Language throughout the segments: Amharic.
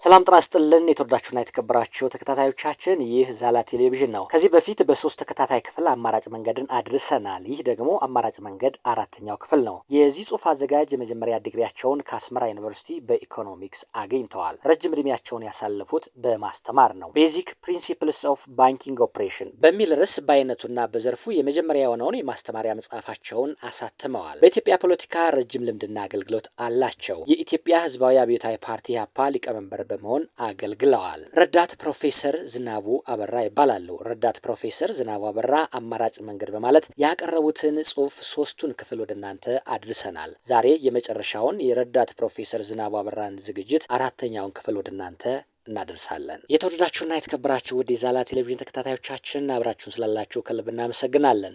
ሰላም ጤና ይስጥልን የተወደዳችሁና የተከበራችሁ ተከታታዮቻችን፣ ይህ ዛላ ቴሌቪዥን ነው። ከዚህ በፊት በሶስት ተከታታይ ክፍል አማራጭ መንገድን አድርሰናል። ይህ ደግሞ አማራጭ መንገድ አራተኛው ክፍል ነው። የዚህ ጽሑፍ አዘጋጅ የመጀመሪያ ዲግሪያቸውን ከአስመራ ዩኒቨርሲቲ በኢኮኖሚክስ አግኝተዋል። ረጅም ዕድሜያቸውን ያሳለፉት በማስተማር ነው። "Basic Principles of Banking Operation" በሚል ርዕስ በአይነቱና በዘርፉ የመጀመሪያ የሆነውን የማስተማሪያ መጽሐፋቸውን አሳትመዋል። በኢትዮጵያ ፖለቲካ ረጅም ልምድና አገልግሎት አላቸው። የኢትዮጵያ ሕዝባዊ አብዮታዊ ፓርቲ ኢህአፓ ሊቀመንበር በመሆን አገልግለዋል። ረዳት ፕሮፌሰር ዝናቡ አበራ ይባላሉ። ረዳት ፕሮፌሰር ዝናቡ አበራ አማራጭ መንገድ በማለት ያቀረቡትን ጽሑፍ ሶስቱን ክፍል ወደ እናንተ አድርሰናል። ዛሬ የመጨረሻውን የረዳት ፕሮፌሰር ዝናቡ አበራን ዝግጅት አራተኛውን ክፍል ወደ እናንተ እናደርሳለን። የተወደዳችሁና የተከበራችሁ ውድ የዛላ ቴሌቪዥን ተከታታዮቻችን፣ አብራችሁን ስላላችሁ ከልብ እናመሰግናለን።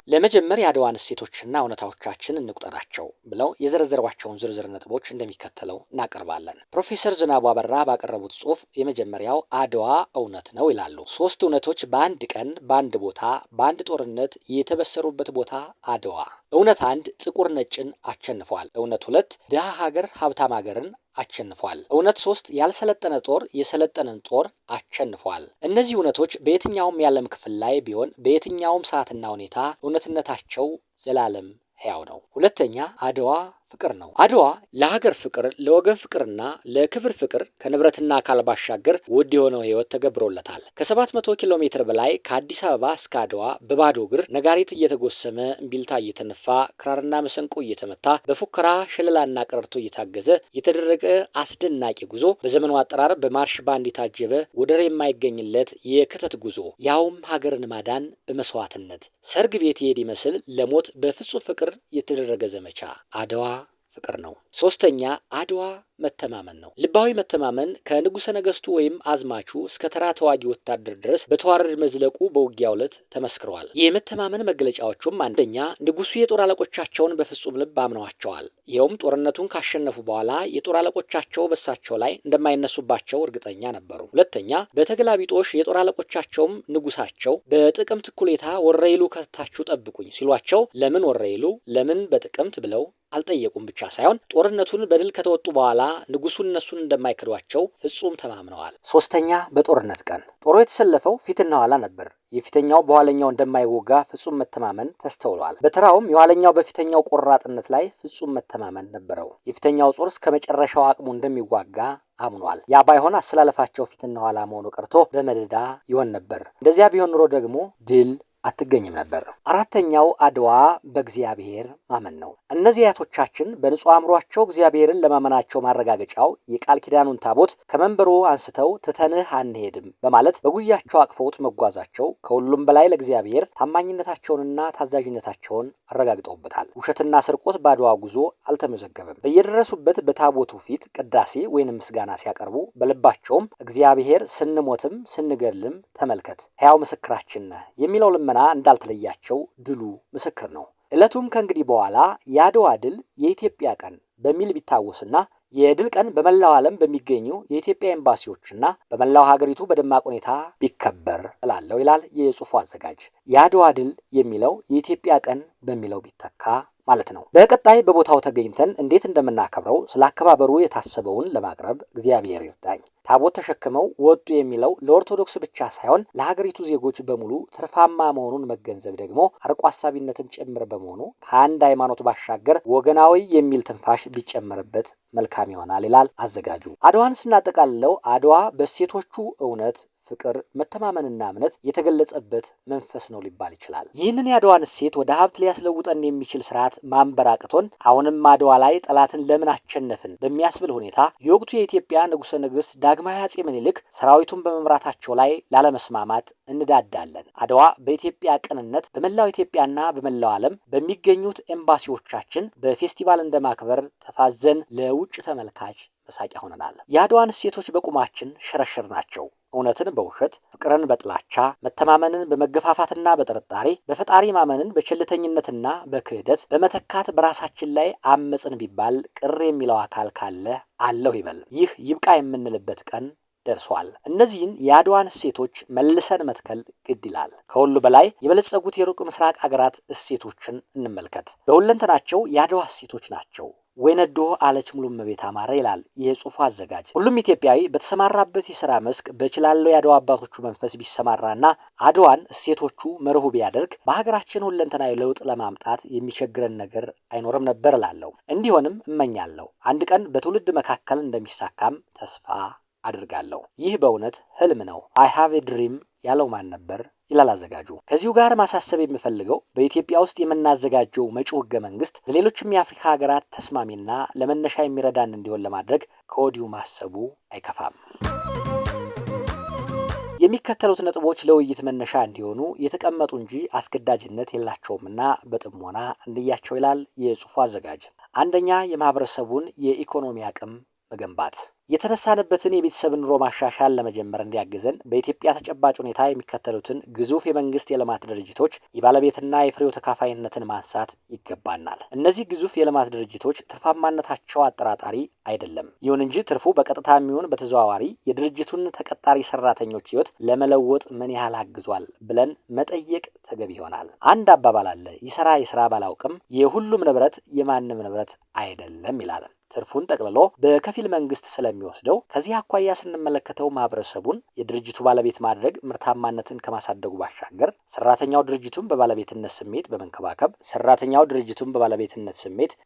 ለመጀመር የአድዋን እሴቶችና እውነታዎቻችን እንቁጠራቸው ብለው የዘረዘሯቸውን ዝርዝር ነጥቦች እንደሚከተለው እናቀርባለን። ፕሮፌሰር ዝናቡ አበራ ባቀረቡት ጽሑፍ የመጀመሪያው አድዋ እውነት ነው ይላሉ። ሶስት እውነቶች በአንድ ቀን፣ በአንድ ቦታ፣ በአንድ ጦርነት የተበሰሩበት ቦታ አድዋ። እውነት አንድ፣ ጥቁር ነጭን አሸንፏል። እውነት ሁለት፣ ድሃ ሀገር ሀብታም ሀገርን አሸንፏል። እውነት ሶስት፣ ያልሰለጠነ ጦር የሰለጠነን ጦር አሸንፏል። እነዚህ እውነቶች በየትኛውም የዓለም ክፍል ላይ ቢሆን፣ በየትኛውም ሰዓትና ሁኔታ እውነትነታቸው ዘላለም ሕያው ነው። ሁለተኛ፣ አድዋ ፍቅር ነው። አድዋ ለሀገር ፍቅር፣ ለወገን ፍቅርና ለክብር ፍቅር ከንብረትና አካል ባሻገር ውድ የሆነው ሕይወት ተገብሮለታል። ከ700 ኪሎ ሜትር በላይ ከአዲስ አበባ እስከ አድዋ በባዶ እግር ነጋሪት እየተጎሰመ፣ እምቢልታ እየተነፋ፣ ክራርና መሰንቆ እየተመታ፣ በፉከራ ሽለላና ቀረርቶ እየታገዘ የተደረገ አስደናቂ ጉዞ፣ በዘመኑ አጠራር በማርሽ ባንድ የታጀበ ወደር የማይገኝለት የክተት ጉዞ፣ ያውም ሀገርን ማዳን በመስዋዕትነት ሰርግ ቤት ይሄድ ይመስል ለሞት በፍጹም ፍቅር የተደረገ ዘመቻ፣ አድዋ ፍቅር ነው። ሶስተኛ፣ አድዋ መተማመን ነው። ልባዊ መተማመን ከንጉሠ ነገሥቱ ወይም አዝማቹ እስከ ተራ ተዋጊ ወታደር ድረስ በተዋረድ መዝለቁ በውጊያው ዕለት ተመስክረዋል። የመተማመን መገለጫዎቹም አንደኛ፣ ንጉሱ የጦር አለቆቻቸውን በፍጹም ልብ አምነዋቸዋል። ይኸውም ጦርነቱን ካሸነፉ በኋላ የጦር አለቆቻቸው በሳቸው ላይ እንደማይነሱባቸው እርግጠኛ ነበሩ። ሁለተኛ፣ በተገላቢጦሽ የጦር አለቆቻቸውም ንጉሳቸው በጥቅምት እኩሌታ ወረይሉ ከታችሁ ጠብቁኝ ሲሏቸው ለምን ወረይሉ፣ ለምን በጥቅምት ብለው አልጠየቁም ብቻ ሳይሆን ጦርነቱን በድል ከተወጡ በኋላ ንጉሱ እነሱን እንደማይክዷቸው ፍጹም ተማምነዋል። ሶስተኛ፣ በጦርነት ቀን ጦሩ የተሰለፈው ፊትና ኋላ ነበር። የፊተኛው በኋለኛው እንደማይወጋ ፍጹም መተማመን ተስተውሏል። በተራውም የኋለኛው በፊተኛው ቆራጥነት ላይ ፍጹም መተማመን ነበረው። የፊተኛው ጦር እስከ መጨረሻው አቅሙ እንደሚዋጋ አምኗል። ያ ባይሆን አሰላለፋቸው ፊትና ኋላ መሆኑ ቀርቶ በመደዳ ይሆን ነበር። እንደዚያ ቢሆን ኑሮ ደግሞ ድል አትገኝም ነበር። አራተኛው አድዋ በእግዚአብሔር ማመን ነው። እነዚህ አያቶቻችን በንጹሕ አእምሯቸው እግዚአብሔርን ለማመናቸው ማረጋገጫው የቃል ኪዳኑን ታቦት ከመንበሩ አንስተው ትተንህ አንሄድም በማለት በጉያቸው አቅፈውት መጓዛቸው ከሁሉም በላይ ለእግዚአብሔር ታማኝነታቸውንና ታዛዥነታቸውን አረጋግጠውበታል። ውሸትና ስርቆት በአድዋ ጉዞ አልተመዘገበም። በየደረሱበት በታቦቱ ፊት ቅዳሴ ወይንም ምስጋና ሲያቀርቡ በልባቸውም እግዚአብሔር ስንሞትም ስንገድልም ተመልከት፣ ሕያው ምስክራችን ነህ የሚለው ልመና እንዳልተለያቸው ድሉ ምስክር ነው። ዕለቱም ከእንግዲህ በኋላ የአድዋ ድል የኢትዮጵያ ቀን በሚል ቢታወስና የድል ቀን በመላው ዓለም በሚገኙ የኢትዮጵያ ኤምባሲዎችና በመላው ሀገሪቱ በደማቅ ሁኔታ ቢከበር እላለሁ ይላል የጽሑፉ አዘጋጅ። የአድዋ ድል የሚለው የኢትዮጵያ ቀን በሚለው ቢተካ ማለት ነው። በቀጣይ በቦታው ተገኝተን እንዴት እንደምናከብረው ስለ አከባበሩ የታሰበውን ለማቅረብ እግዚአብሔር ይርዳኝ። ታቦት ተሸክመው ወጡ የሚለው ለኦርቶዶክስ ብቻ ሳይሆን ለሀገሪቱ ዜጎች በሙሉ ትርፋማ መሆኑን መገንዘብ ደግሞ አርቆ አሳቢነትም ጭምር በመሆኑ ከአንድ ሃይማኖት ባሻገር ወገናዊ የሚል ትንፋሽ ቢጨመርበት መልካም ይሆናል ይላል አዘጋጁ። አድዋን ስናጠቃልለው አድዋ በእሴቶቹ እውነት፣ ፍቅር፣ መተማመንና እምነት የተገለጸበት መንፈስ ነው ሊባል ይችላል። ይህንን የአድዋን እሴት ወደ ሀብት ሊያስለውጠን የሚችል ስርዓት ማንበር አቅቶን አሁንም አድዋ ላይ ጠላትን ለምን አሸነፍን በሚያስብል ሁኔታ የወቅቱ የኢትዮጵያ ንጉሠ ነገሥት ዳግማዊ አፄ ምኒልክ ሰራዊቱን በመምራታቸው ላይ ላለመስማማት እንዳዳለን። አድዋ በኢትዮጵያ ቅንነት በመላው ኢትዮጵያና በመላው ዓለም በሚገኙት ኤምባሲዎቻችን በፌስቲቫል እንደማክበር ተፋዘን ለውጭ ተመልካች መሳቂያ ሆነናል። የአድዋን እሴቶች በቁማችን ሸረሸር ናቸው። እውነትን በውሸት፣ ፍቅርን በጥላቻ፣ መተማመንን በመገፋፋትና በጥርጣሬ፣ በፈጣሪ ማመንን በቸልተኝነትና በክህደት በመተካት በራሳችን ላይ አመፅን ቢባል ቅር የሚለው አካል ካለ አለሁ ይበል። ይህ ይብቃ የምንልበት ቀን ደርሷል። እነዚህን የአድዋን እሴቶች መልሰን መትከል ግድ ይላል። ከሁሉ በላይ የበለጸጉት የሩቅ ምስራቅ አገራት እሴቶችን እንመልከት። በሁለንተናቸው የአድዋ እሴቶች ናቸው። ወይ ነዶ አለች ሙሉእመቤት አማረ ይላል የጽሁፉ አዘጋጅ። ሁሉም ኢትዮጵያዊ በተሰማራበት የስራ መስክ በችላለው የአድዋ አባቶቹ መንፈስ ቢሰማራና አድዋን እሴቶቹ መርሁ ቢያደርግ በሀገራችን ሁለንተናዊ ለውጥ ለማምጣት የሚቸግረን ነገር አይኖርም ነበር እላለሁ። እንዲሆንም እመኛለሁ። አንድ ቀን በትውልድ መካከል እንደሚሳካም ተስፋ አድርጋለሁ። ይህ በእውነት ህልም ነው። "I have a dream" ያለው ማን ነበር? ይላል አዘጋጁ። ከዚሁ ጋር ማሳሰብ የምፈልገው በኢትዮጵያ ውስጥ የምናዘጋጀው መጪው ህገ መንግስት ለሌሎችም የአፍሪካ ሀገራት ተስማሚና ለመነሻ የሚረዳን እንዲሆን ለማድረግ ከወዲሁ ማሰቡ አይከፋም። የሚከተሉት ነጥቦች ለውይይት መነሻ እንዲሆኑ የተቀመጡ እንጂ አስገዳጅነት የላቸውምና በጥሞና እንያቸው ይላል የጽሁፉ አዘጋጅ። አንደኛ፣ የማህበረሰቡን የኢኮኖሚ አቅም መገንባት። የተነሳንበትን የቤተሰብ ኑሮ ማሻሻል ለመጀመር እንዲያግዘን በኢትዮጵያ ተጨባጭ ሁኔታ የሚከተሉትን ግዙፍ የመንግስት የልማት ድርጅቶች የባለቤትና የፍሬው ተካፋይነትን ማንሳት ይገባናል። እነዚህ ግዙፍ የልማት ድርጅቶች ትርፋማነታቸው አጠራጣሪ አይደለም። ይሁን እንጂ ትርፉ በቀጥታ የሚሆን በተዘዋዋሪ የድርጅቱን ተቀጣሪ ሰራተኞች ህይወት ለመለወጥ ምን ያህል አግዟል ብለን መጠየቅ ተገቢ ይሆናል። አንድ አባባል አለ፣ ይሰራ ይስራ ባላውቅም የሁሉም ንብረት የማንም ንብረት አይደለም ይላል። ትርፉን ጠቅልሎ በከፊል መንግስት ስለሚወስደው ከዚህ አኳያ ስንመለከተው ማህበረሰቡን የድርጅቱ ባለቤት ማድረግ ምርታማነትን ከማሳደጉ ባሻገር ሰራተኛው ድርጅቱን በባለቤትነት ስሜት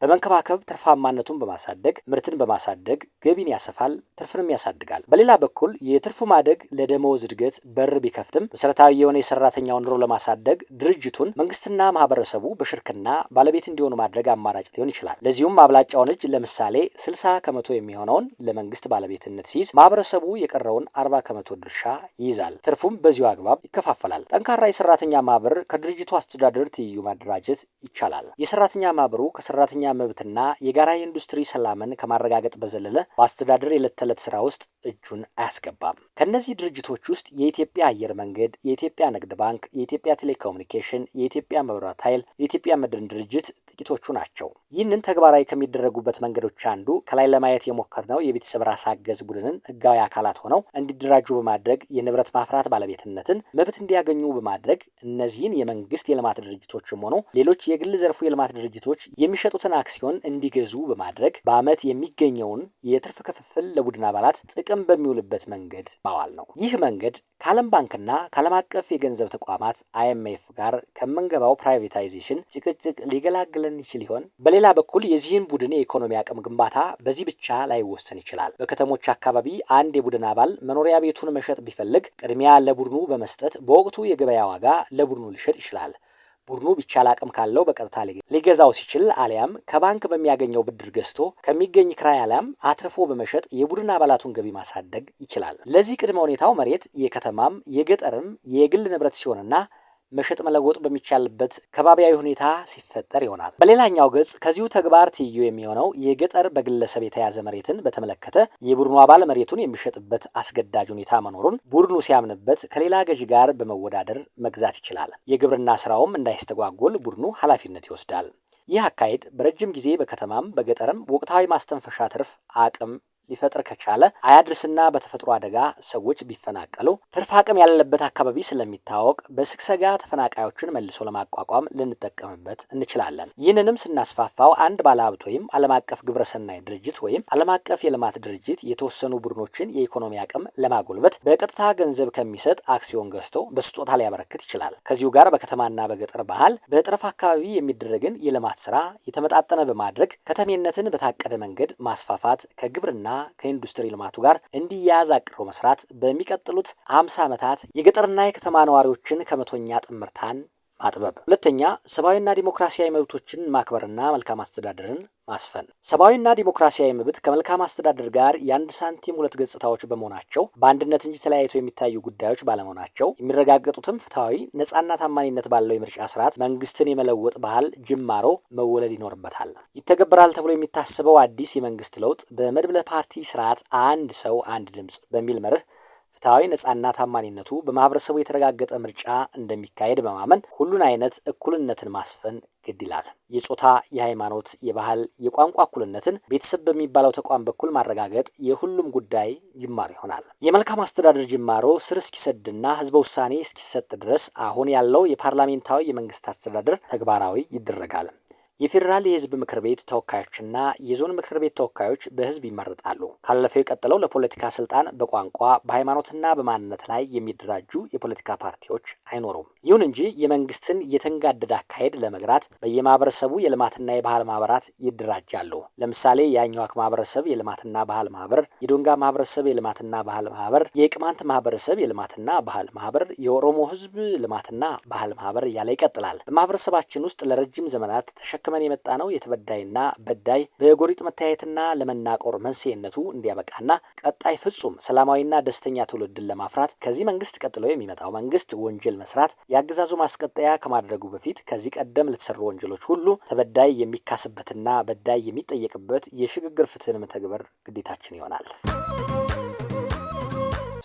በመንከባከብ ትርፋማነቱን በማሳደግ ምርትን በማሳደግ ገቢን ያሰፋል፣ ትርፍንም ያሳድጋል። በሌላ በኩል የትርፉ ማደግ ለደመወዝ እድገት በር ቢከፍትም መሰረታዊ የሆነ የሰራተኛውን ኑሮ ለማሳደግ ድርጅቱን መንግስትና ማህበረሰቡ በሽርክና ባለቤት እንዲሆኑ ማድረግ አማራጭ ሊሆን ይችላል። ለዚሁም አብላጫውን እጅ ለምሳሌ 60% የሚሆነውን ለመንግስት ባለቤትነት ሲይዝ ማህበረሰቡ የቀረውን 40% ድርሻ ይይዛል። ትርፉም በዚሁ አግባብ ይከፋፈላል። ጠንካራ የሰራተኛ ማህበር ከድርጅቱ አስተዳደር ትይዩ ማደራጀት ይቻላል። የሰራተኛ ማህበሩ ከሰራተኛ መብትና የጋራ የኢንዱስትሪ ሰላምን ከማረጋገጥ በዘለለ በአስተዳደር የዕለት ተዕለት ስራ ውስጥ እጁን አያስገባም። ከእነዚህ ድርጅቶች ውስጥ የኢትዮጵያ አየር መንገድ፣ የኢትዮጵያ ንግድ ባንክ፣ የኢትዮጵያ ቴሌኮሙኒኬሽን፣ የኢትዮጵያ መብራት ኃይል፣ የኢትዮጵያ መድን ድርጅት ጥቂቶቹ ናቸው። ይህንን ተግባራዊ ከሚደረጉበት መንገዶች አንዱ ከላይ ለማየት የሞከርነው የቤተሰብ ራስ አገዝ ቡድንን ህጋዊ አካላት ሆነው እንዲደራጁ በማድረግ የንብረት ማፍራት ባለቤትነትን መብት እንዲያገኙ በማድረግ እነዚህን የመንግስት የልማት ድርጅቶችም ሆኖ ሌሎች የግል ዘርፉ የልማት ድርጅቶች የሚሸጡትን አክሲዮን እንዲገዙ በማድረግ በአመት የሚገኘውን የትርፍ ክፍፍል ለቡድን አባላት ጥቅም በሚውልበት መንገድ ማዋል ነው። ይህ መንገድ ከዓለም ባንክና ከዓለም አቀፍ የገንዘብ ተቋማት IMF ጋር ከምንገባው privatization ጭቅጭቅ ሊገላግለን ይችል ይሆን? በሌላ በኩል የዚህን ቡድን የኢኮኖሚ አቅም ግንባታ በዚህ ብቻ ላይወሰን ይችላል። በከተሞች አካባቢ አንድ የቡድን አባል መኖሪያ ቤቱን መሸጥ ቢፈልግ ቅድሚያ ለቡድኑ በመስጠት በወቅቱ የገበያ ዋጋ ለቡድኑ ሊሸጥ ይችላል። ቡድኑ ቢቻል አቅም ካለው በቀጥታ ሊገዛው ሲችል አሊያም ከባንክ በሚያገኘው ብድር ገዝቶ ከሚገኝ ክራይ አሊያም አትርፎ በመሸጥ የቡድን አባላቱን ገቢ ማሳደግ ይችላል። ለዚህ ቅድመ ሁኔታው መሬት የከተማም የገጠርም የግል ንብረት ሲሆንና መሸጥ መለወጥ በሚቻልበት ከባቢያዊ ሁኔታ ሲፈጠር ይሆናል። በሌላኛው ገጽ ከዚሁ ተግባር ትይዩ የሚሆነው የገጠር በግለሰብ የተያዘ መሬትን በተመለከተ የቡድኑ አባል መሬቱን የሚሸጥበት አስገዳጅ ሁኔታ መኖሩን ቡድኑ ሲያምንበት ከሌላ ገዢ ጋር በመወዳደር መግዛት ይችላል። የግብርና ስራውም እንዳይስተጓጎል ቡድኑ ኃላፊነት ይወስዳል። ይህ አካሄድ በረጅም ጊዜ በከተማም በገጠርም ወቅታዊ ማስተንፈሻ ትርፍ አቅም ሊፈጥር ከቻለ አያድርስና በተፈጥሮ አደጋ ሰዎች ቢፈናቀሉ ትርፍ አቅም ያለበት አካባቢ ስለሚታወቅ በስግሰጋ ተፈናቃዮችን መልሶ ለማቋቋም ልንጠቀምበት እንችላለን። ይህንንም ስናስፋፋው አንድ ባለሀብት ወይም ዓለም አቀፍ ግብረሰናይ ድርጅት ወይም ዓለም አቀፍ የልማት ድርጅት የተወሰኑ ቡድኖችን የኢኮኖሚ አቅም ለማጎልበት በቀጥታ ገንዘብ ከሚሰጥ አክሲዮን ገዝቶ በስጦታ ሊያበረክት ይችላል። ከዚሁ ጋር በከተማና በገጠር መሃል በጠረፍ አካባቢ የሚደረግን የልማት ስራ የተመጣጠነ በማድረግ ከተሜነትን በታቀደ መንገድ ማስፋፋት ከግብርና ከኢንዱስትሪ ልማቱ ጋር እንዲያያዝ አቅዶ መስራት በሚቀጥሉት 50 ዓመታት የገጠርና የከተማ ነዋሪዎችን ከመቶኛ ጥምርታን ማጥበብ። ሁለተኛ፣ ሰብአዊና ዲሞክራሲያዊ መብቶችን ማክበርና መልካም አስተዳደርን ማስፈን። ሰብአዊና ዲሞክራሲያዊ መብት ከመልካም አስተዳደር ጋር የአንድ ሳንቲም ሁለት ገጽታዎች በመሆናቸው በአንድነት እንጂ ተለያይቶ የሚታዩ ጉዳዮች ባለመሆናቸው የሚረጋገጡትም ፍትሐዊ፣ ነጻና ታማኒነት ባለው የምርጫ ስርዓት መንግስትን የመለወጥ ባህል ጅማሮ መወለድ ይኖርበታል። ይተገበራል ተብሎ የሚታሰበው አዲስ የመንግስት ለውጥ በመድብለ ፓርቲ ስርዓት አንድ ሰው አንድ ድምጽ በሚል መርህ ፍትሐዊ፣ ነጻና ታማኒነቱ በማህበረሰቡ የተረጋገጠ ምርጫ እንደሚካሄድ በማመን ሁሉን አይነት እኩልነትን ማስፈን ግድ ይላል። የጾታ፣ የሃይማኖት፣ የባህል፣ የቋንቋ እኩልነትን ቤተሰብ በሚባለው ተቋም በኩል ማረጋገጥ የሁሉም ጉዳይ ጅማሮ ይሆናል። የመልካም አስተዳደር ጅማሮ ስር እስኪሰድና ህዝበ ውሳኔ እስኪሰጥ ድረስ አሁን ያለው የፓርላሜንታዊ የመንግስት አስተዳደር ተግባራዊ ይደረጋል። የፌዴራል የህዝብ ምክር ቤት ተወካዮችና የዞን ምክር ቤት ተወካዮች በህዝብ ይመረጣሉ። ካለፈው የቀጠለው ለፖለቲካ ስልጣን በቋንቋ፣ በሃይማኖትና በማንነት ላይ የሚደራጁ የፖለቲካ ፓርቲዎች አይኖሩም። ይሁን እንጂ የመንግስትን የተንጋደደ አካሄድ ለመግራት በየማህበረሰቡ የልማትና የባህል ማህበራት ይደራጃሉ። ለምሳሌ የአኝዋክ ማህበረሰብ የልማትና ባህል ማህበር፣ የዶንጋ ማህበረሰብ የልማትና ባህል ማህበር፣ የቅማንት ማህበረሰብ የልማትና ባህል ማህበር፣ የኦሮሞ ህዝብ ልማትና ባህል ማህበር እያለ ይቀጥላል። በማህበረሰባችን ውስጥ ለረጅም ዘመናት ተሸክመን የመጣነው የተበዳይና በዳይ በጎሪጥ መተያየትና ለመናቆር መንስኤነቱ እንዲያበቃና ቀጣይ ፍጹም ሰላማዊና ደስተኛ ትውልድን ለማፍራት ከዚህ መንግስት ቀጥሎ የሚመጣው መንግስት ወንጀል መስራት የአገዛዙ ማስቀጠያ ከማድረጉ በፊት ከዚህ ቀደም ለተሰሩ ወንጀሎች ሁሉ ተበዳይ የሚካስበትና በዳይ የሚጠየቅበት የሽግግር ፍትህን መተግበር ግዴታችን ይሆናል።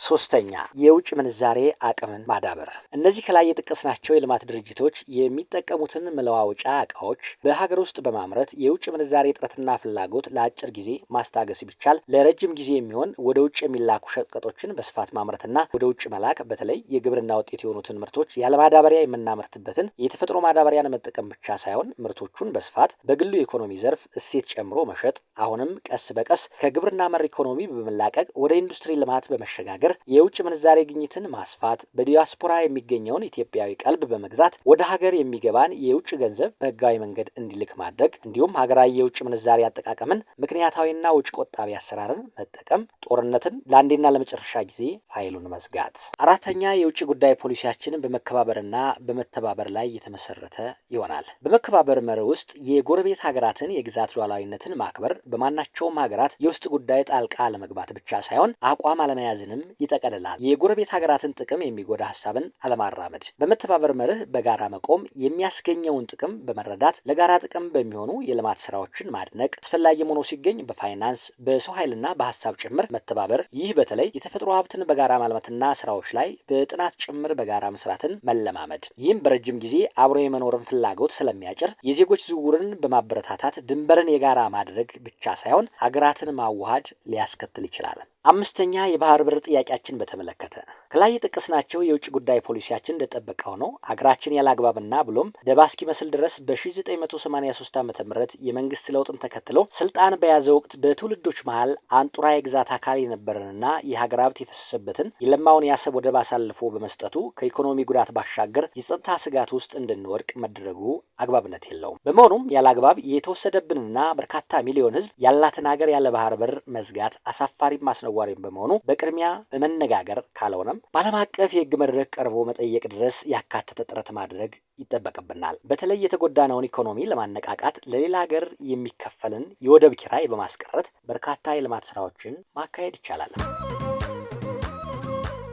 ሶስተኛ፣ የውጭ ምንዛሬ አቅምን ማዳበር። እነዚህ ከላይ የጠቀስናቸው የልማት ድርጅቶች የሚጠቀሙትን መለዋወጫ እቃዎች በሀገር ውስጥ በማምረት የውጭ ምንዛሬ እጥረትና ፍላጎት ለአጭር ጊዜ ማስታገስ ቢቻል፣ ለረጅም ጊዜ የሚሆን ወደ ውጭ የሚላኩ ሸቀጦችን በስፋት ማምረትና ወደ ውጭ መላክ፣ በተለይ የግብርና ውጤት የሆኑትን ምርቶች ያለማዳበሪያ የምናመርትበትን የተፈጥሮ ማዳበሪያን መጠቀም ብቻ ሳይሆን ምርቶቹን በስፋት በግሉ የኢኮኖሚ ዘርፍ እሴት ጨምሮ መሸጥ፣ አሁንም ቀስ በቀስ ከግብርና መር ኢኮኖሚ በመላቀቅ ወደ ኢንዱስትሪ ልማት በመሸጋገር የውጭ ምንዛሬ ግኝትን ማስፋት፣ በዲያስፖራ የሚገኘውን ኢትዮጵያዊ ቀልብ በመግዛት ወደ ሀገር የሚገባን የውጭ ገንዘብ በህጋዊ መንገድ እንዲልክ ማድረግ፣ እንዲሁም ሀገራዊ የውጭ ምንዛሬ አጠቃቀምን ምክንያታዊና ውጭ ቆጣቢ አሰራርን መጠቀም፣ ጦርነትን ለአንዴና ለመጨረሻ ጊዜ ፋይሉን መዝጋት። አራተኛ፣ የውጭ ጉዳይ ፖሊሲያችንን በመከባበርና በመተባበር ላይ የተመሰረተ ይሆናል። በመከባበር መርህ ውስጥ የጎረቤት ሀገራትን የግዛት ሉዓላዊነትን ማክበር በማናቸውም ሀገራት የውስጥ ጉዳይ ጣልቃ አለመግባት ብቻ ሳይሆን አቋም አለመያዝንም ይጠቀልላል። የጎረቤት ሀገራትን ጥቅም የሚጎዳ ሀሳብን አለማራመድ፣ በመተባበር መርህ በጋራ መቆም የሚያስገኘውን ጥቅም በመረዳት ለጋራ ጥቅም በሚሆኑ የልማት ስራዎችን ማድነቅ፣ አስፈላጊ ሆኖ ሲገኝ በፋይናንስ፣ በሰው ኃይልና በሀሳብ ጭምር መተባበር። ይህ በተለይ የተፈጥሮ ሀብትን በጋራ ማልማትና ስራዎች ላይ በጥናት ጭምር በጋራ መስራትን መለማመድ። ይህም በረጅም ጊዜ አብሮ የመኖርን ፍላጎት ስለሚያጭር የዜጎች ዝውውርን በማበረታታት ድንበርን የጋራ ማድረግ ብቻ ሳይሆን ሀገራትን ማዋሃድ ሊያስከትል ይችላል። አምስተኛ፣ የባህር በር ጥያቄያችን በተመለከተ ከላይ የጠቀስናቸው የውጭ ጉዳይ ፖሊሲያችን እንደጠበቀ ሆኖ ሀገራችን ያለ አግባብና ብሎም ደባ እስኪመስል ድረስ በ1983 ዓ.ም የመንግስት ለውጥን ተከትሎ ስልጣን በያዘ ወቅት በትውልዶች መሀል አንጡራ የግዛት አካል የነበረንና የሀገር ሀብት የፈሰሰበትን የለማውን የአሰብ ወደብ አሳልፎ በመስጠቱ ከኢኮኖሚ ጉዳት ባሻገር የጸጥታ ስጋት ውስጥ እንድንወድቅ መደረጉ አግባብነት የለውም። በመሆኑም ያለ አግባብ የተወሰደብንና በርካታ ሚሊዮን ህዝብ ያላትን ሀገር ያለ ባህር በር መዝጋት አሳፋሪም አስነዋሪም በመሆኑ በቅድሚያ በመነጋገር ካልሆነም በዓለም አቀፍ የህግ መድረክ ቀርቦ መጠየቅ ድረስ ያካተተ ጥረት ማድረግ ይጠበቅብናል። በተለይ የተጎዳነውን ኢኮኖሚ ለማነቃቃት ለሌላ ሀገር የሚከፈልን የወደብ ኪራይ በማስቀረት በርካታ የልማት ስራዎችን ማካሄድ ይቻላል።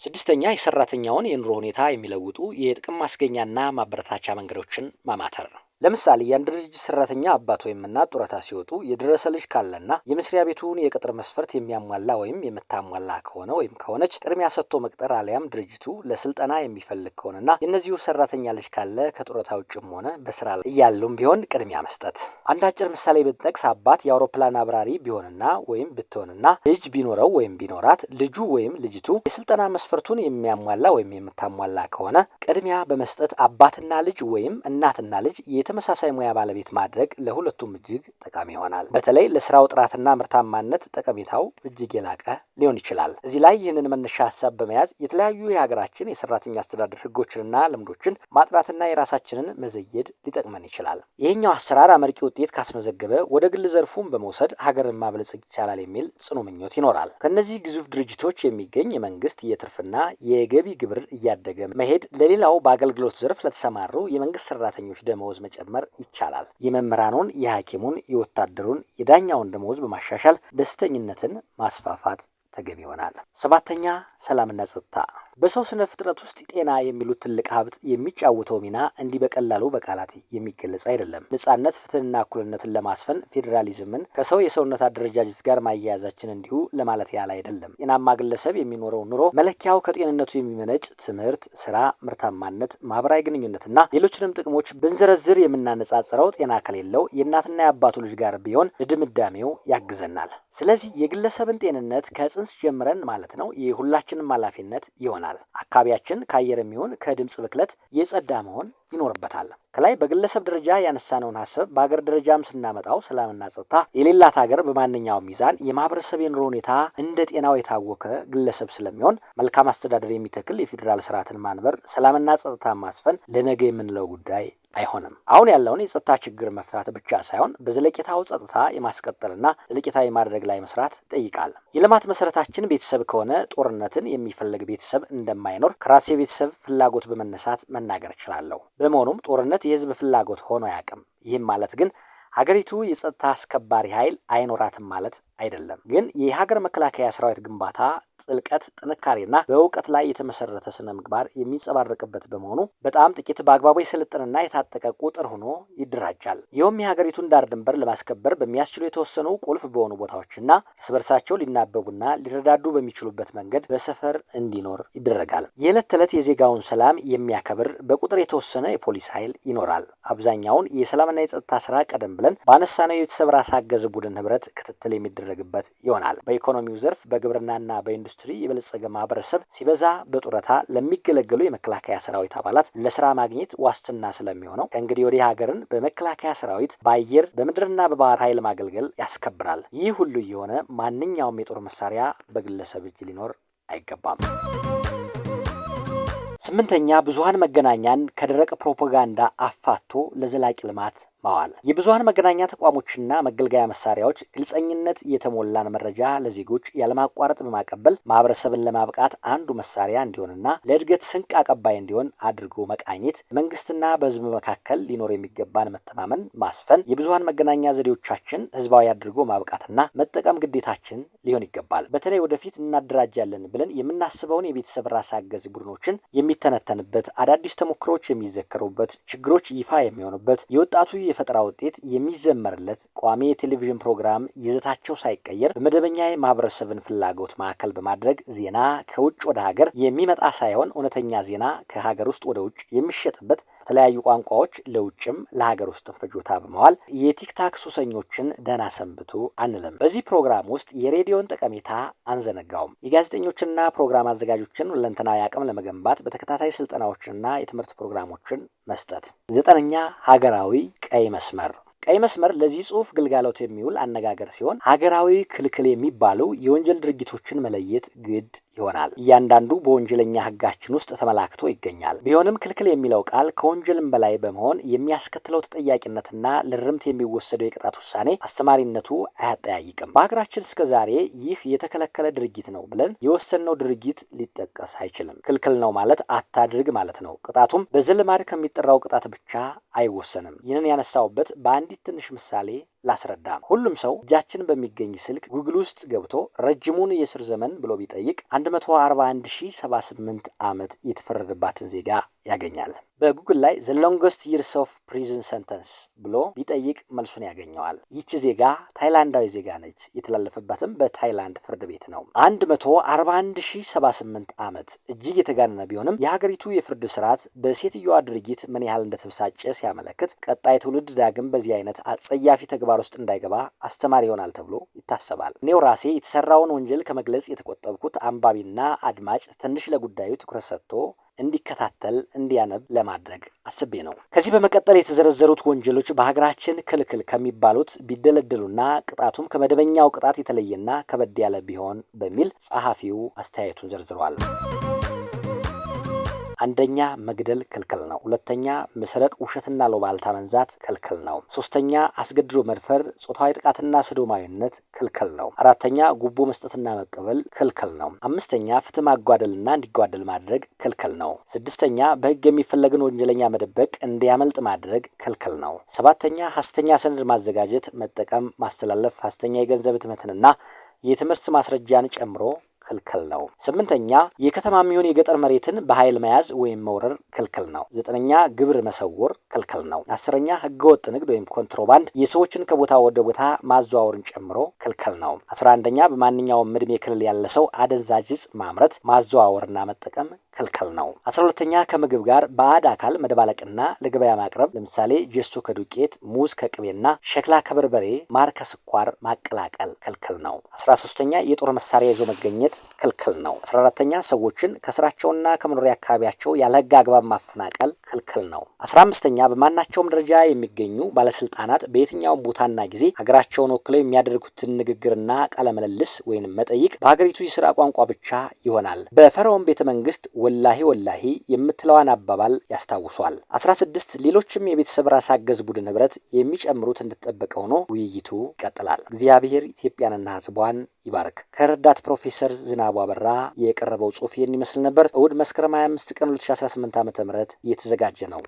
ስድስተኛ፣ የሰራተኛውን የኑሮ ሁኔታ የሚለውጡ የጥቅም ማስገኛና ማበረታቻ መንገዶችን ማማተር ነው። ለምሳሌ የአንድ ድርጅት ሰራተኛ አባት ወይም እናት ጡረታ ሲወጡ የደረሰ ልጅ ካለና የመስሪያ ቤቱን የቅጥር መስፈርት የሚያሟላ ወይም የምታሟላ ከሆነ ወይም ከሆነች ቅድሚያ ሰጥቶ መቅጠር፣ አሊያም ድርጅቱ ለስልጠና የሚፈልግ ከሆነና የእነዚሁ ሰራተኛ ልጅ ካለ ከጡረታ ውጭም ሆነ በስራ ላይ እያሉም ቢሆን ቅድሚያ መስጠት። አንድ አጭር ምሳሌ ብንጠቅስ አባት የአውሮፕላን አብራሪ ቢሆንና ወይም ብትሆንና ልጅ ቢኖረው ወይም ቢኖራት ልጁ ወይም ልጅቱ የስልጠና መስፈርቱን የሚያሟላ ወይም የምታሟላ ከሆነ ቅድሚያ በመስጠት አባትና ልጅ ወይም እናትና ልጅ የተመሳሳይ ሙያ ባለቤት ማድረግ ለሁለቱም እጅግ ጠቃሚ ይሆናል። በተለይ ለስራው ጥራትና ምርታማነት ጠቀሜታው እጅግ የላቀ ሊሆን ይችላል። እዚህ ላይ ይህንን መነሻ ሀሳብ በመያዝ የተለያዩ የሀገራችን የሰራተኛ አስተዳደር ህጎችንና ልምዶችን ማጥናትና የራሳችንን መዘየድ ሊጠቅመን ይችላል። ይህኛው አሰራር አመርቂ ውጤት ካስመዘገበ ወደ ግል ዘርፉን በመውሰድ ሀገርን ማበልጸግ ይቻላል የሚል ጽኑ ምኞት ይኖራል። ከእነዚህ ግዙፍ ድርጅቶች የሚገኝ የመንግስት የትርፍና የገቢ ግብር እያደገ መሄድ ለሌላው በአገልግሎት ዘርፍ ለተሰማሩ የመንግስት ሰራተኞች ደመወዝ መጨመር ይቻላል። የመምህራኑን፣ የሐኪሙን፣ የወታደሩን፣ የዳኛውን ደመወዝ በማሻሻል ደስተኝነትን ማስፋፋት ተገቢ ይሆናል። ሰባተኛ፣ ሰላምና ጸጥታ። በሰው ስነ ፍጥረት ውስጥ ጤና የሚሉት ትልቅ ሀብት የሚጫወተው ሚና እንዲህ በቀላሉ በቃላት የሚገለጽ አይደለም። ነጻነት፣ ፍትህና እኩልነትን ለማስፈን ፌዴራሊዝምን ከሰው የሰውነት አደረጃጀት ጋር ማያያዛችን እንዲሁ ለማለት ያህል አይደለም። ጤናማ ግለሰብ የሚኖረው ኑሮ መለኪያው ከጤንነቱ የሚመነጭ ትምህርት፣ ስራ፣ ምርታማነት፣ ማህበራዊ ግንኙነትና ሌሎችንም ጥቅሞች ብንዘረዝር የምናነጻጽረው ጤና ከሌለው የእናትና የአባቱ ልጅ ጋር ቢሆን ለድምዳሜው ያግዘናል። ስለዚህ የግለሰብን ጤንነት ከጽንስ ጀምረን ማለት ነው የሁላችንም ኃላፊነት ይሆናል። ይገባናል። አካባቢያችን ከአየርም ይሁን ከድምፅ ብክለት የጸዳ መሆን ይኖርበታል። ከላይ በግለሰብ ደረጃ ያነሳነውን ሀሳብ በሀገር ደረጃም ስናመጣው ሰላምና ጸጥታ የሌላት ሀገር በማንኛውም ሚዛን የማህበረሰብ የኑሮ ሁኔታ እንደ ጤናው የታወከ ግለሰብ ስለሚሆን መልካም አስተዳደር የሚተክል የፌዴራል ስርዓትን ማንበር፣ ሰላምና ጸጥታ ማስፈን ለነገ የምንለው ጉዳይ አይሆንም። አሁን ያለውን የጸጥታ ችግር መፍታት ብቻ ሳይሆን በዘለቄታው ጸጥታ የማስቀጠልና ዘለቄታዊ ማድረግ ላይ መስራት ይጠይቃል። የልማት መሰረታችን ቤተሰብ ከሆነ ጦርነትን የሚፈልግ ቤተሰብ እንደማይኖር ከራሴ ቤተሰብ ፍላጎት በመነሳት መናገር እችላለሁ። በመሆኑም ጦርነት የህዝብ ፍላጎት ሆኖ አያውቅም። ይህም ማለት ግን ሀገሪቱ የጸጥታ አስከባሪ ኃይል አይኖራትም ማለት አይደለም። ግን የሀገር መከላከያ ሰራዊት ግንባታ ጥልቀት፣ ጥንካሬና በእውቀት ላይ የተመሰረተ ስነ ምግባር የሚንጸባረቅበት በመሆኑ በጣም ጥቂት በአግባቡ የሰለጠነና የታጠቀ ቁጥር ሆኖ ይደራጃል። ይኸውም የሀገሪቱን ዳር ድንበር ለማስከበር በሚያስችሉ የተወሰኑ ቁልፍ በሆኑ ቦታዎችና እርስ በርሳቸው ሊናበቡና ሊረዳዱ በሚችሉበት መንገድ በሰፈር እንዲኖር ይደረጋል። የዕለት ተዕለት የዜጋውን ሰላም የሚያከብር በቁጥር የተወሰነ የፖሊስ ኃይል ይኖራል። አብዛኛውን የሰላምና የጸጥታ ስራ ቀደም ብለን ባነሳነው የቤተሰብ ራስ አገዝ ቡድን ህብረት ክትትል የሚደረግበት ይሆናል። በኢኮኖሚው ዘርፍ በግብርናና በኢንዱስትሪ የበለጸገ ማህበረሰብ ሲበዛ በጡረታ ለሚገለገሉ የመከላከያ ሰራዊት አባላት ለስራ ማግኘት ዋስትና ስለሚሆነው ከእንግዲህ ወዲህ ሀገርን በመከላከያ ሰራዊት በአየር በምድርና በባህር ኃይል ማገልገል ያስከብራል። ይህ ሁሉ የሆነ ማንኛውም የጦር መሳሪያ በግለሰብ እጅ ሊኖር አይገባም። ስምንተኛ፣ ብዙሃን መገናኛን ከደረቅ ፕሮፓጋንዳ አፋቶ ለዘላቂ ልማት ማዋል። የብዙሃን መገናኛ ተቋሞችና መገልገያ መሳሪያዎች ግልጸኝነት የተሞላን መረጃ ለዜጎች ያለማቋረጥ በማቀበል ማህበረሰብን ለማብቃት አንዱ መሳሪያ እንዲሆንና ለእድገት ስንቅ አቀባይ እንዲሆን አድርጎ መቃኘት፣ መንግስትና በህዝብ መካከል ሊኖር የሚገባን መተማመን ማስፈን፣ የብዙሃን መገናኛ ዘዴዎቻችን ህዝባዊ አድርጎ ማብቃትና መጠቀም ግዴታችን ሊሆን ይገባል። በተለይ ወደፊት እናደራጃለን ብለን የምናስበውን የቤተሰብ ራስ አገዝ ቡድኖችን የሚተነተንበት፣ አዳዲስ ተሞክሮች የሚዘከሩበት፣ ችግሮች ይፋ የሚሆኑበት፣ የወጣቱ የፈጠራ ውጤት የሚዘመርለት ቋሚ የቴሌቪዥን ፕሮግራም ይዘታቸው ሳይቀየር በመደበኛ የማህበረሰብን ፍላጎት ማዕከል በማድረግ ዜና ከውጭ ወደ ሀገር የሚመጣ ሳይሆን እውነተኛ ዜና ከሀገር ውስጥ ወደ ውጭ የሚሸጥበት፣ በተለያዩ ቋንቋዎች ለውጭም ለሀገር ውስጥ ፍጆታ በመዋል የቲክታክ ሱሰኞችን ደህና ሰንብቱ አንልም። በዚህ ፕሮግራም ውስጥ የሬዲዮን ጠቀሜታ አንዘነጋውም። የጋዜጠኞችና ፕሮግራም አዘጋጆችን ሁለንተናዊ አቅም ለመገንባት በተከታታይ ስልጠናዎችንና የትምህርት ፕሮግራሞችን መስጠት። ዘጠነኛ፣ ሀገራዊ ቀይ መስመር። ቀይ መስመር ለዚህ ጽሁፍ ግልጋሎት የሚውል አነጋገር ሲሆን ሀገራዊ ክልክል የሚባሉ የወንጀል ድርጊቶችን መለየት ግድ ይሆናል። እያንዳንዱ በወንጀለኛ ሕጋችን ውስጥ ተመላክቶ ይገኛል። ቢሆንም ክልክል የሚለው ቃል ከወንጀልም በላይ በመሆን የሚያስከትለው ተጠያቂነትና ለርምት የሚወሰደው የቅጣት ውሳኔ አስተማሪነቱ አያጠያይቅም። በሀገራችን እስከ ዛሬ ይህ የተከለከለ ድርጊት ነው ብለን የወሰንነው ድርጊት ሊጠቀስ አይችልም። ክልክል ነው ማለት አታድርግ ማለት ነው። ቅጣቱም በዘልማድ ከሚጠራው ቅጣት ብቻ አይወሰንም። ይህንን ያነሳውበት በአንዲት ትንሽ ምሳሌ ላስረዳ። ሁሉም ሰው እጃችን በሚገኝ ስልክ ጉግል ውስጥ ገብቶ ረጅሙን የእስር ዘመን ብሎ ቢጠይቅ 141078 ዓመት የተፈረደባትን ዜጋ ያገኛል። በጉግል ላይ "the longest years of prison sentence" ብሎ ቢጠይቅ መልሱን ያገኘዋል። ይቺ ዜጋ ታይላንዳዊ ዜጋ ነች። የተላለፈባትም በታይላንድ ፍርድ ቤት ነው። 141078 ዓመት እጅግ የተጋነነ ቢሆንም የሀገሪቱ የፍርድ ስርዓት በሴትዮዋ ድርጊት ምን ያህል እንደተበሳጨ ሲያመለክት ቀጣይ ትውልድ ዳግም በዚህ አይነት አጸያፊ ተግባር ውስጥ እንዳይገባ አስተማሪ ይሆናል ተብሎ ይታሰባል። እኔው ራሴ የተሰራውን ወንጀል ከመግለጽ የተቆጠብኩት አንባቢና አድማጭ ትንሽ ለጉዳዩ ትኩረት ሰጥቶ እንዲከታተል፣ እንዲያነብ ለማድረግ አስቤ ነው። ከዚህ በመቀጠል የተዘረዘሩት ወንጀሎች በሀገራችን ክልክል ከሚባሉት ቢደለደሉና ቅጣቱም ከመደበኛው ቅጣት የተለየና ከበድ ያለ ቢሆን በሚል ጸሐፊው አስተያየቱን ዘርዝሯል። አንደኛ፣ መግደል ክልክል ነው። ሁለተኛ፣ መስረቅ፣ ውሸትና አሉባልታ መንዛት ክልክል ነው። ሶስተኛ፣ አስገድዶ መድፈር፣ ጾታዊ ጥቃትና ሰዶማዊነት ክልክል ነው። አራተኛ፣ ጉቦ መስጠትና መቀበል ክልክል ነው። አምስተኛ፣ ፍትህ ማጓደልና እንዲጓደል ማድረግ ክልክል ነው። ስድስተኛ፣ በህግ የሚፈለግን ወንጀለኛ መደበቅ፣ እንዲያመልጥ ማድረግ ክልክል ነው። ሰባተኛ፣ ሐሰተኛ ሰነድ ማዘጋጀት፣ መጠቀም፣ ማስተላለፍ፣ ሐሰተኛ የገንዘብ ህትመትንና የትምህርት ማስረጃን ጨምሮ ክልክል ነው። ስምንተኛ፣ የከተማም ይሁን የገጠር መሬትን በኃይል መያዝ ወይም መውረር ክልክል ነው። ዘጠነኛ፣ ግብር መሰወር ክልክል ነው። 10ኛ፣ ህገወጥ ንግድ ወይም ኮንትሮባንድ የሰዎችን ከቦታ ወደ ቦታ ማዘዋወርን ጨምሮ ክልክል ነው። 11ኛ፣ በማንኛውም እድሜ ክልል ያለ ሰው አደንዛዥ እጽ ማምረት፣ ማዘዋወርና መጠቀም ክልክል ነው። 12ኛ፣ ከምግብ ጋር ባዕድ አካል መደባለቅና ለገበያ ማቅረብ፣ ለምሳሌ ጀሶ ከዱቄት፣ ሙዝ ከቅቤና ሸክላ ከበርበሬ፣ ማር ከስኳር ማቀላቀል ክልክል ነው። 13ኛ፣ የጦር መሳሪያ ይዞ መገኘት ክልክል ነው። 14ኛ፣ ሰዎችን ከስራቸውና ከመኖሪያ አካባቢያቸው ያለ ሕግ አግባብ ማፈናቀል ክልክል ነው። 15ኛ፣ በማናቸውም ደረጃ የሚገኙ ባለስልጣናት በየትኛውም ቦታና ጊዜ ሀገራቸውን ወክለው የሚያደርጉትን ንግግርና ቃለ ምልልስ ወይንም መጠይቅ በሀገሪቱ የስራ ቋንቋ ብቻ ይሆናል። በፈርዖን ቤተ መንግስት ወላሂ ወላሂ የምትለዋን አባባል ያስታውሷል። 16፣ ሌሎችም የቤተሰብ ራስ አገዝ ቡድን ህብረት የሚጨምሩት እንደተጠበቀ ሆኖ ውይይቱ ይቀጥላል። እግዚአብሔር ኢትዮጵያንና ህዝቧን ይባርክ። ከረዳት ፕሮፌሰር ዝናቡ አበራ የቀረበው ጽሁፍ ይህን ይመስል ነበር። እሁድ መስከረም 25 ቀን 2018 ዓ.ም እየተዘጋጀ ነው።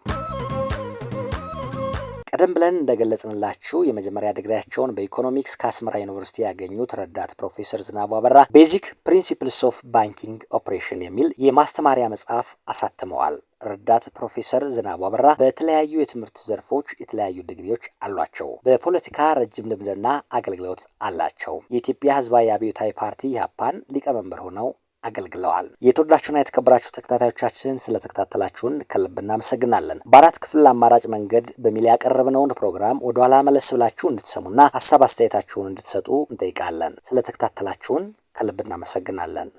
ቀደም ብለን እንደገለጽንላችሁ የመጀመሪያ ዲግሪያቸውን በኢኮኖሚክስ ከአስመራ ዩኒቨርሲቲ ያገኙት ረዳት ፕሮፌሰር ዝናቡ አበራ Basic Principles of Banking Operation የሚል የማስተማሪያ መጽሐፍ አሳትመዋል። ረዳት ፕሮፌሰር ዝናቡ አበራ በተለያዩ የትምህርት ዘርፎች የተለያዩ ዲግሪዎች አሏቸው። በፖለቲካ ረጅም ልምድና አገልግሎት አላቸው። የኢትዮጵያ ሕዝባዊ አብዮታዊ ፓርቲ ኢህአፓን ሊቀመንበር ሆነው አገልግለዋል። የተወደዳችሁና የተከበራችሁ ተከታታዮቻችን፣ ስለተከታተላችሁን ከልብ እናመሰግናለን። በአራት ክፍል አማራጭ መንገድ በሚል ያቀረብነውን ፕሮግራም ወደ ኋላ መለስ ብላችሁ እንድትሰሙና ሀሳብ አስተያየታችሁን እንድትሰጡ እንጠይቃለን። ስለተከታተላችሁን ከልብ እናመሰግናለን።